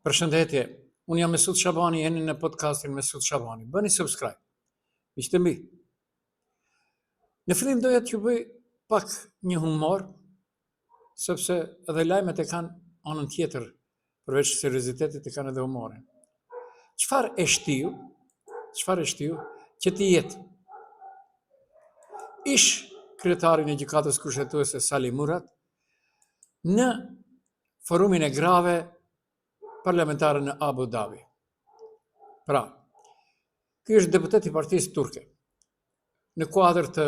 Përshëndetje, unë jam Mesut Shabani, jeni në podcastin Mesut Shabani. Bëni subscribe. Miqtë e mi. Në fillim doja t'ju bëj pak një humor, sepse edhe lajmet e kanë anën tjetër, përveç seriozitetit e kanë edhe humorin. Çfarë e shtiu? Çfarë e shtiu që të jetë ish kryetarin e Gjykatës Kushtetuese Sali Murat në forumin e grave parlamentare në Abu Dhabi. Pra, ky është deputet i partisë turke. Në kuadër të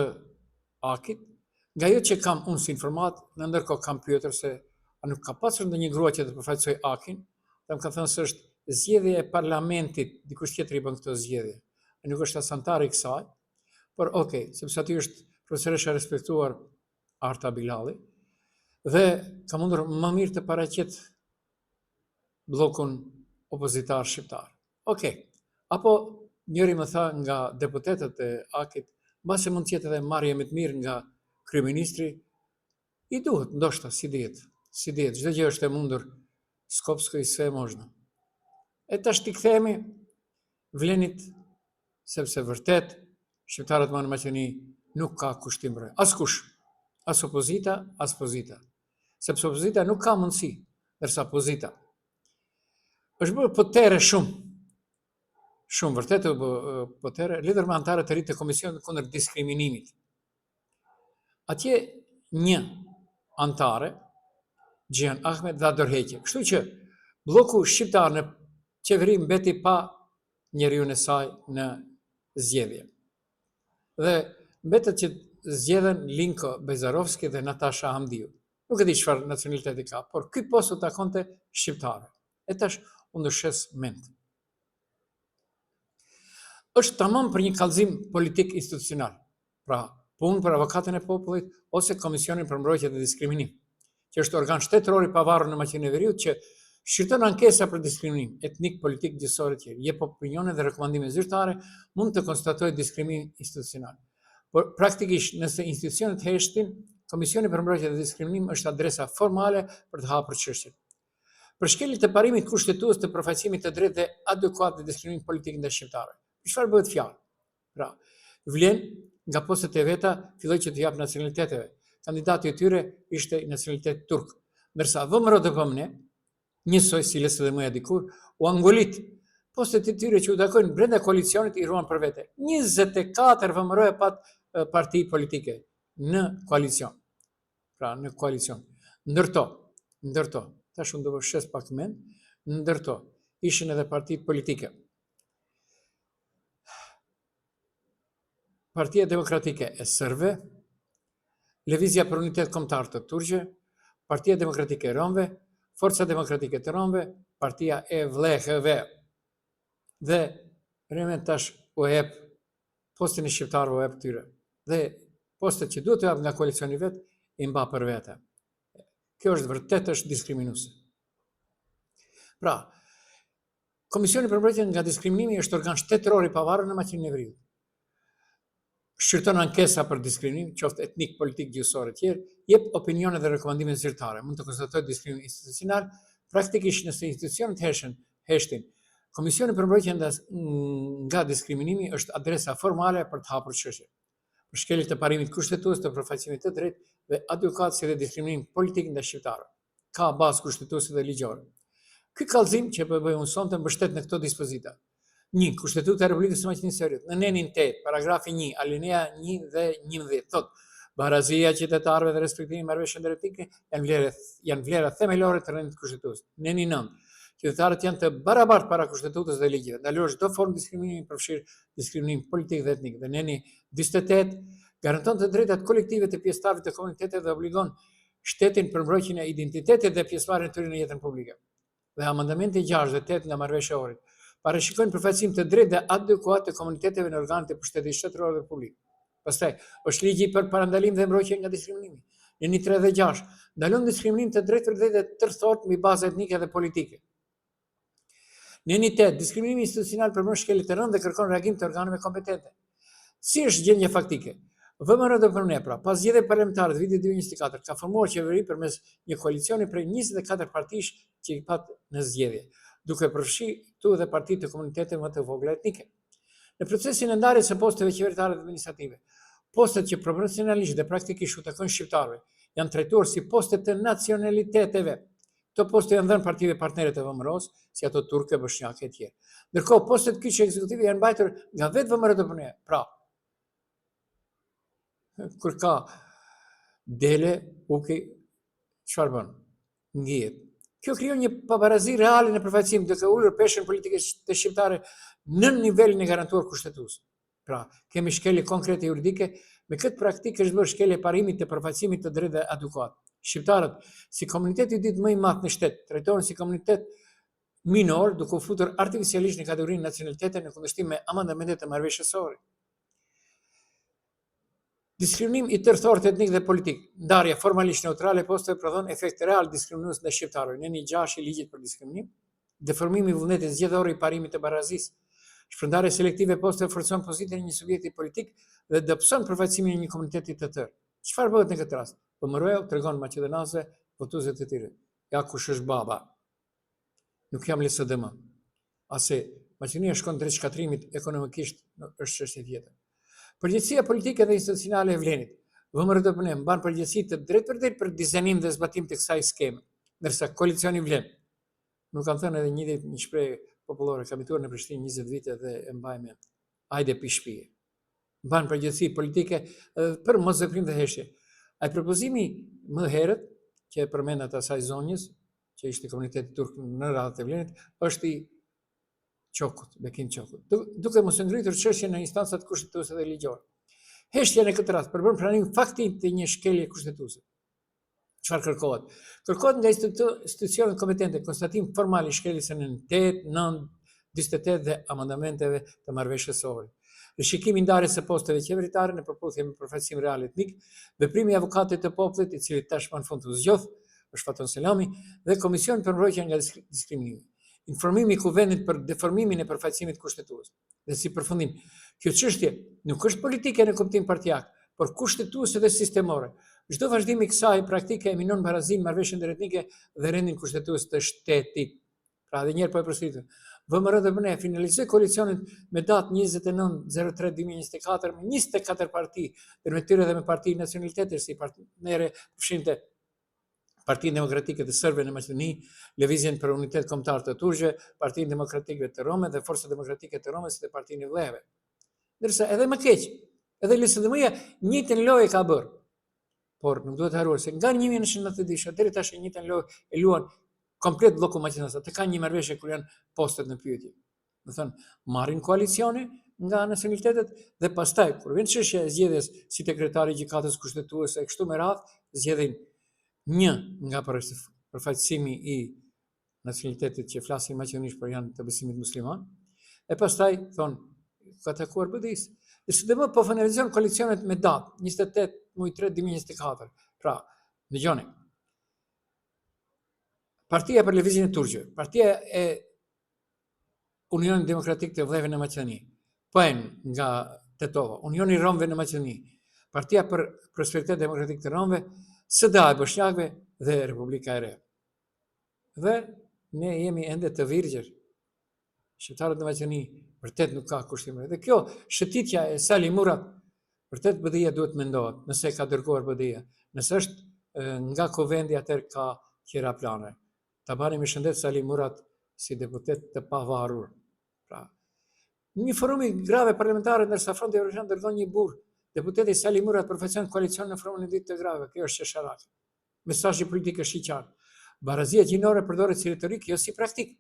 AKI-t, nga ajo që kam unë si informatë, në ndërkohë kam pyetur se a nuk ka pasur ndonjë grua që të përfaqësojë AKI-n, dhe më ka thënë se është zgjedhje e parlamentit, dikush tjetër i bën këto zgjedhje. Ai nuk është as anëtar i kësaj, por ok, sepse aty është profesoresha e respektuar Arta Bilalli dhe ka mundur më mirë të paraqet bllokun opozitar shqiptar. Ok, apo njëri më tha nga deputetët e AKI-t, mbase mund të jetë edhe marrje me të mirë nga kryeministri, i duhet, ndoshta, s'i dihet, s'i dihet, çdo gjë është e mundur, Skopsko i sve možno. E tash t'i kthehemi Vlenit sepse vërtet shqiptarët më në Maqedoni nuk ka kush t'i mbrojë. Askush, as opozita, as pozita. Sepse opozita nuk ka mundësi, ndërsa pozita është bërë potere shumë, shumë vërtet u bë potere, lidhur me anëtarët e ri të Komisionit kundër diskriminimit. Atje një anëtare, Xhihan Ahmet, dha dorëheqje. Kështu që blloku shqiptar në qeveri mbeti pa njeriun e saj në zgjedhje. Dhe mbetet që zgjedhen Linko Bejzarovski dhe Natasha Hamdiu. Nuk e di çfarë nacionaliteti ka, por ky post u takonte shqiptarëve. E tash unë do shes mend. Është tamam për një kallëzim politik institucional. Pra, punë për avokatin e popullit ose Komisionin për Mbrojtje dhe Diskriminim, që është organ shtetëror i pavarur në Maqedoninë e Veriut që shqyrton ankesa për diskriminim etnik, politik, gjuhësor etj. Jep opinione dhe rekomandime zyrtare, mund të konstatojë diskriminim institucional. Por praktikisht, nëse institucionet heshtin, Komisioni për Mbrojtje dhe Diskriminim është adresa formale për të hapur çështjen. Për shkelje të parimit kushtetues të përfaqësimit të drejtë dhe adekuat dhe diskriminim politik ndaj shqiptarëve. Për çfarë bëhet fjalë? Pra, vlen nga postet e veta filloi që t'u japë nacionaliteteve. Kandidati i tyre ishte i nacionalitetit turk. Ndërsa VMRO-DPMNE, njësoj si LSDM-ja dikur, u angolit. Postet e tyre që u takojnë brenda koalicionit i ruan për vete. 24 VMRO e pat parti politike në koalicion. Pra, në koalicion. Ndër to, ndër to, tash unë do shes pak mend, ndër to, ishin edhe partitë politike. Partia Demokratike e Serbëve, Lëvizja për Unitet Kombëtar të Turqve, Partia Demokratike e Romëve, Forca Demokratike të Romëve, Partia e Vllehëve. Dhe Remen tash u jep postin e shqiptarëve u jep këtyre. Dhe postet që duhet të jap nga koalicioni vet i mba për vete. Kjo është vërtet është diskriminuese. Pra, Komisioni për Mbrojtjen nga Diskriminimi është organ shtetëror i pavarur në Maqedoninë e Veriut. Shqyrton ankesa për diskriminim, qoftë etnik, politik, gjuhësor etj, jep opinione dhe rekomandime zyrtare, mund të konstatojë diskriminim institucional, praktikisht nëse institucionet heshen, heshtin. Komisioni për Mbrojtjen nga Diskriminimi është adresa formale për të hapur çështje. Për shkelje të parimit kushtetues të përfaqësimit të drejtë dhe adekuat si dhe diskriminim politik ndaj shqiptarëve. Ka bazë kushtetuese dhe ligjore. Ky kallëzim që po e bëj unë sonte mbështet në këto dispozita. 1. Kushtetuta e Republikës së Maqedonisë së Veriut, në nenin 8, paragrafi 1, alinea 1 dhe 11 thotë: Barazia e qytetarëve dhe respektimi i marrëveshjeve ndëretnike janë vlera janë vlera themelore të rendit kushtetues. Neni 9. Qytetarët janë të barabartë para kushtetutës dhe ligjeve. Ndalohet çdo formë diskriminimi, përfshirë diskriminim politik dhe etnik. Dhe neni 48 garanton të drejtat kolektive të pjesëtarëve të komuniteteve dhe obligon shtetin për mbrojtjen e identitetit dhe pjesëmarrjen e tyre në jetën publike. Dhe amendamenti 6 dhe 8 nga marrëveshja e Ohrit parashikojnë përfaqësim të drejtë dhe adekuat të komuniteteve në organet e pushtetit shtetëror dhe publik. Pastaj, është ligji për parandalim dhe mbrojtje nga diskriminimi. Neni 3 dhe 6 ndalon diskriminim të drejtpërdrejtë dhe tërthortë mbi bazë etnike dhe politike. Neni 8, diskriminimi institucional përbën shkelje të rëndë dhe kërkon reagim të organeve kompetente. Si është gjendja faktike? VMRO-DPMNE, pra, pas zgjedhjeve parlamentare të vitit 2024, ka formuar qeveri përmes një koalicioni prej 24 partish që i pat në zgjedhje. duke përfshi këtu edhe parti të komuniteteve më të vogla etnike. Në procesin e ndarjes së posteve qeveritare dhe administrative, postet që proporcionalisht dhe praktikisht u takojnë shqiptarëve janë trajtuar si poste të nacionaliteteve. Këto poste janë dhënë partive partnere të VMRO-s, si ato turke, boshnjake etj. Ndërkohë, postet kyçe ekzekutive janë mbajtur nga vetë VMRO-DPMNE. Pra, kur ka dele, uki, çfarë bën? Ngihet. Kjo krijon një pabarazi reale në përfaqësim, duke ulur peshën politike të shqiptarëve nën nivelin e garantuar kushtetues. Pra, kemi shkelje konkrete juridike, me këtë praktikë është bërë shkelje e parimit të përfaqësimit të drejtë dhe adekuat. Shqiptarët, si komuniteti i dytë më i madh në shtet, trajtohen si komunitet minor, duke u futur artificialisht në kategorinë nacionalitete në kundërshtim me amendamentet e marrëveshjes së Ohrit. Diskriminim i tërthortë etnik dhe politik. Ndarja formalisht neutrale e posteve prodhon efekt real diskriminues ndaj shqiptarëve. Neni 6 i ligjit për diskriminim, deformimi i vullnetit zgjedhor i parimit të barazisë. Shpërndarja selektive e posteve forcon pozitën e një subjekti politik dhe dobëson përfaqësimin e një komuniteti të tërë. Çfarë bëhet në këtë rast? VMRO-ja u tregon maqedonasve votuesve të tyre. Ja kush është baba. Nuk jam LSDM. A se Maqedonia shkon drejt shkatërrimit ekonomikisht është çështje tjetër. Përgjegjësia politike dhe institucionale e Vlenit. VMRO-DPMNE mban përgjegjësi të drejtpërdrejtë për dizajnim dhe zbatim të kësaj skeme, ndërsa koalicioni Vlen. Nuk kam thënë edhe një ditë një shprehje popullore, kam jetuar në Prishtinë 20 vite dhe e mbaj mend. Ajde pi shpije. Mban përgjegjësi politike për mosveprim dhe heshtje. Ai propozimi më herët që e përmenda të asaj zonjës, që ishte komuniteti turk në radhët e Vlenit, është i Qokut, Bekim Qokut, duke mos e ngritur çështjen në instancat kushtetuese dhe ligjore. Heshtja në këtë rast përbën pranim faktik të një shkelje kushtetuese. Çfarë kërkohet? Kërkohet nga institucionet kompetente konstatim formal i shkeljes së nenit 8, 9, 48 dhe amendamenteve të marrëveshjes së Ohrit. Rishikimi i ndarjes së posteve qeveritare në përputhje me përfaqësim real etnik, veprimi i avokatit të popullit, i cili tashmë në fund u zgjodh, është Faton Selami, dhe Komisioni për Mbrojtjen nga Diskriminimi. Informimi i Kuvendit për deformimin e përfaqësimit kushtetues. Dhe si përfundim, kjo çështje nuk është politike në kuptim partiak, por kushtetuese dhe sistemore. Çdo vazhdim i kësaj praktike e minon barazinë, marrëveshjen ndëretnike dhe rendin kushtetues të shtetit. Pra edhe njëherë po e përsëris. VMRO-DPMNE finalizoi koalicionin me datë 29.03.2024 me 24 parti, dhe me tyre dhe me parti nacionalitetesh si partnere përfshinte Partinë Demokratike të Serbëve në Maqedoni, Lëvizjen për Unitet Kombëtar të Turqve, Partinë Demokratike të Romëve dhe Forcat Demokratike të Romëve si dhe Partinë e Vllehëve. Ndërsa edhe më keq, edhe LSDM-ja njëjtën lojë ka bërë. Por nuk duhet harruar se nga 1992 deri tash e njëjtën lojë e luan komplet blloku maqedonas. Ata kanë një marrëveshje kur janë postet në pyetje. Do thënë, marrin koalicione nga nacionalitetet dhe pastaj kur vjen çështja e zgjedhjes si te kryetari i gjykatës kushtetuese e kështu me radhë, zgjedhin një nga përfaqësimi i nacionalitetit që flasin maqedonisht por janë të besimit musliman, e pastaj thonë ka takuar BDI-së. LSDM po finalizon koalicionet me datë 28 muaj 3 2024. Pra, dëgjoni. Partia për Lëvizjen e Turqve, Partia e Unionit Demokratik të Vllehëve në Maqedoni, PEN nga Tetova, Unioni i Romëve në Maqedoni, Partia për Prosperitet Demokratik të Romëve, SDA e Boshnjakëve dhe Republika e Re. Dhe ne jemi ende të virgjër. Shqiptarët në Maqedoni vërtet nuk ka kushtim. Dhe kjo shëtitja e Sali Murat, vërtet BDI-ja duhet mendohet, nëse e ka dërguar BDI-ja. Nëse është nga kuvendi, atëherë ka tjera plane. Ta mbani me shëndet Sali Murat si deputet të pavarur. Pra, një forum i grave parlamentare ndërsa Fronti Evropian dërgon një burrë. Deputeti Sali Murat përfaqëson koalicionin në forumin e dytë të grave. Kjo është qesharake. Mesazhi politik është i qartë. Barazia gjinore përdoret si retorikë, jo si praktikë.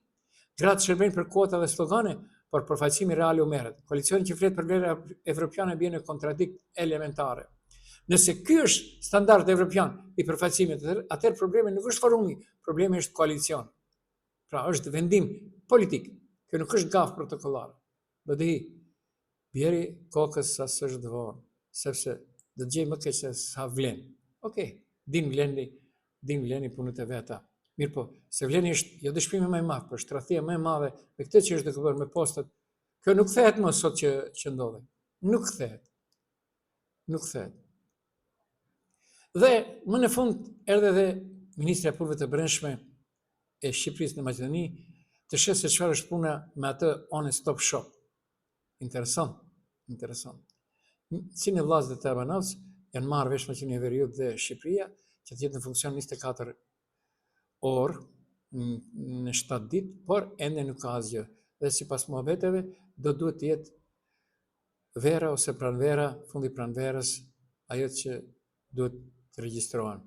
Gratë shërbejnë për kuota dhe slogane, por përfaqësimi real u merret. Koalicioni që flet për vlera evropiane bie në kontradiktë elementare. Nëse ky është standard evropian i përfaqësimit, atëherë problemi nuk është forumi, problemi është koalicioni. Pra është vendim politik. Kjo nuk është gafë protokollare. BDI, bjeri kokës sa s'është vonë, sepse do të gjej më keq se sa vlen. Okej, din vleni, din vleni punët e veta. Mirëpo, se vleni është jo dëshpërimi më i madh, por është tradhtia më e madhe me këtë që është duke bërë me postet. Kjo nuk kthehet më sot që që ndodhi. Nuk kthehet. Nuk kthehet. Dhe më në fund erdhi edhe ministrja e Punëve të Brendshme e Shqipërisë në Maqedoni. Të sheh se çfarë është puna me atë one stop shop. Interesant, interesant. Si në Llaz dhe Tabanovc janë marrë vesh Maqedonia e Veriut dhe Shqipëria që të jetë në funksion 24 orë në 7 ditë, por ende nuk ka asgjë. Dhe sipas muhabeteve do duhet të jetë vera ose pranvera, fundi pranverës, ajo që duhet të regjistrohen.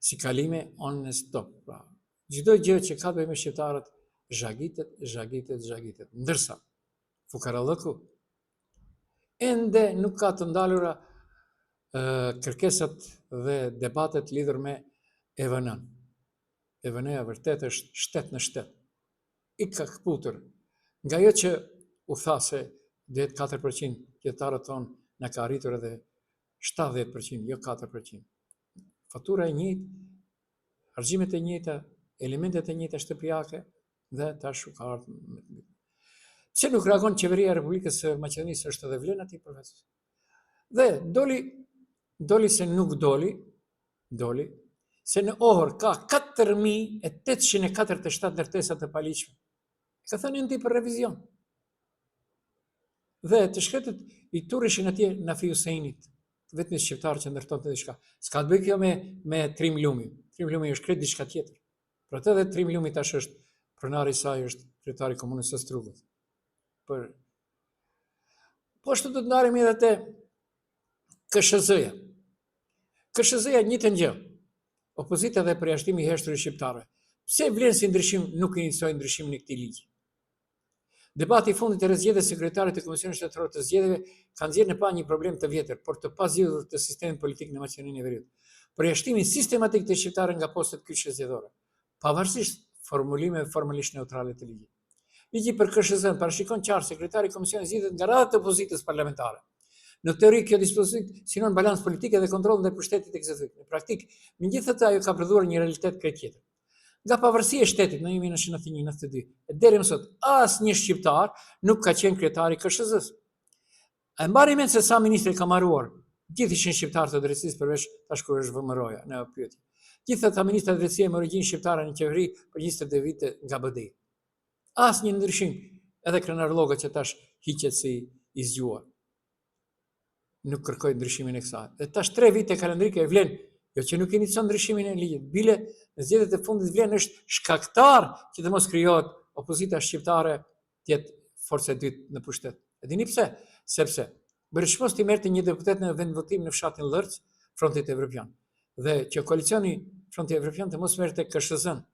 Si kalime one stop. Pra, çdo gjë që ka të bëjë me shqiptarët zhagitet, zhagitet, zhagitet. Ndërsa fukarallëku ende nuk ka të ndalura kërkesat dhe debatet lidhur me EVN-n. EVN-ja vërtet është shtet në shtet. I ka këputur nga ajo që u tha se do jetë 4%, qytetarët thonë na ka arritur edhe 70%, jo 4%. Fatura e njëjtë, harxhimet e njëjta, elementet e njëjta shtëpiake dhe tash u ka ardhur me të Pse nuk reagon qeveria e Republikës së Maqedonisë është edhe vlen aty përveç. Dhe doli doli se nuk doli, doli se në Ohër ka 4847 ndërtesa të paligjshme. Ka thënë enti për revizion. Dhe të shkretët i turreshin atje Nafi Husejnit, të vetmit shqiptar që ndërtonte diçka. S'ka të bëjë kjo me me Trim Lumin. Trim Lumi është krejt diçka tjetër. Për atë edhe Trim Lumi tash është pronari i saj është kryetari i komunës së Strugës. Për Po ashtu do të ndalemi edhe te KSHZ-ja. KSHZ-ja njëjtën gjë. Opozita dhe përjashtimi i heshtur i shqiptarëve. Pse vlen si ndryshim nuk inicioi ndryshimin e këtij ligji? Debati i fundit rreth zgjedhjes së kryetarit të Komisionit Shtetëror të Zgjedhjeve ka nxjerrë në pah një problem të vjetër, por të pazgjidhur të sistemit politik në Maqedoninë e Veriut. Përjashtimin sistematik të shqiptarëve nga postet kyçe zgjedhore, pavarësisht formulimeve formalisht neutrale të ligjit. Ligji për KSHZ-n parashikon qartë se kryetari i komisionit zgjidhet nga radhët e opozitës parlamentare. Në teori kjo dispozitë synon balancë politike dhe kontroll ndaj pushtetit ekzekutiv. Në praktikë, megjithatë ajo ka prodhuar një realitet krejt tjetër. Nga pavarësia e shtetit në 1991-92 e deri më sot asnjë shqiptar nuk ka qenë kryetar i KSHZ-së. A e mbani mend se sa ministri ka mbaruar? Gjithë ishin shqiptarë të drejtësisë përveç tash kur është VMRO-ja në pyetje. Gjithë ata ministra drejtësie me origjinë shqiptare në qeveri për 22 vite nga BDI. Asnjë ndryshim, edhe Krenar Lloga që tash hiqet si i zgjuar. nuk kërkoi ndryshimin e kësaj. Dhe tash tre vite kalendrike e vlen, jo që nuk inicion ndryshimin e ligjit, bile në zgjedhjet e fundit vlen është shkaktar që të mos krijohet opozita shqiptare të jetë forca e dytë në pushtet. E dini pse? Sepse bëri çmos t'i merrte një deputet në vendvotim në fshatin Llërc, Frontit Evropian. Dhe që koalicioni Fronti Evropian të mos merrte KSHZ-n.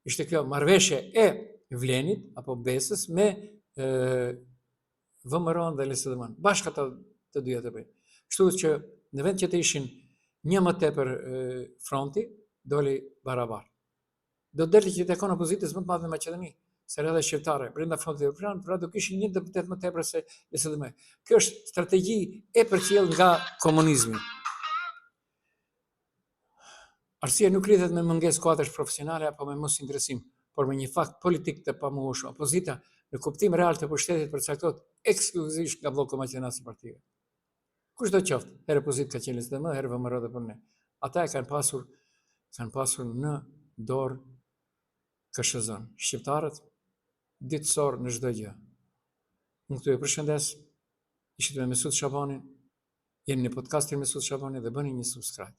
Ishte kjo marrëveshje e Vlenit apo Besës me e, VMRO-n dhe LSDM-n. Bashkë ata të dyja të bëjnë. Kështu që në vend që të ishin një më tepër fronti, doli barabar. Do të delte që i takon opozitës më të madhe në Maqedoni, se radha shqiptare, brenda frontit evropian, pra do kishin një deputet më tepër se LSDM. Kjo është strategji e përcjellë nga komunizmi. Arsyeja nuk lidhet me mungesë kuadresh profesionale apo me mosinteresim, por me një fakt politik të pamohueshëm. Opozita, në kuptim real të pushtetit, përcaktohet ekskluzivisht nga blloku maqedonas i partive. Kushdo qoftë, herë opozitë ka qenë LSDM, herë VMRO dhe PN. Ata e kanë pasur kanë pasur në dorë KSHZ-n. Shqiptarët dytësor në çdo gjë. Unë këtu ju përshëndes. Ishit me Mesut Shabanin. Jeni në podcastin Mesut Shabani dhe bëni një subscribe.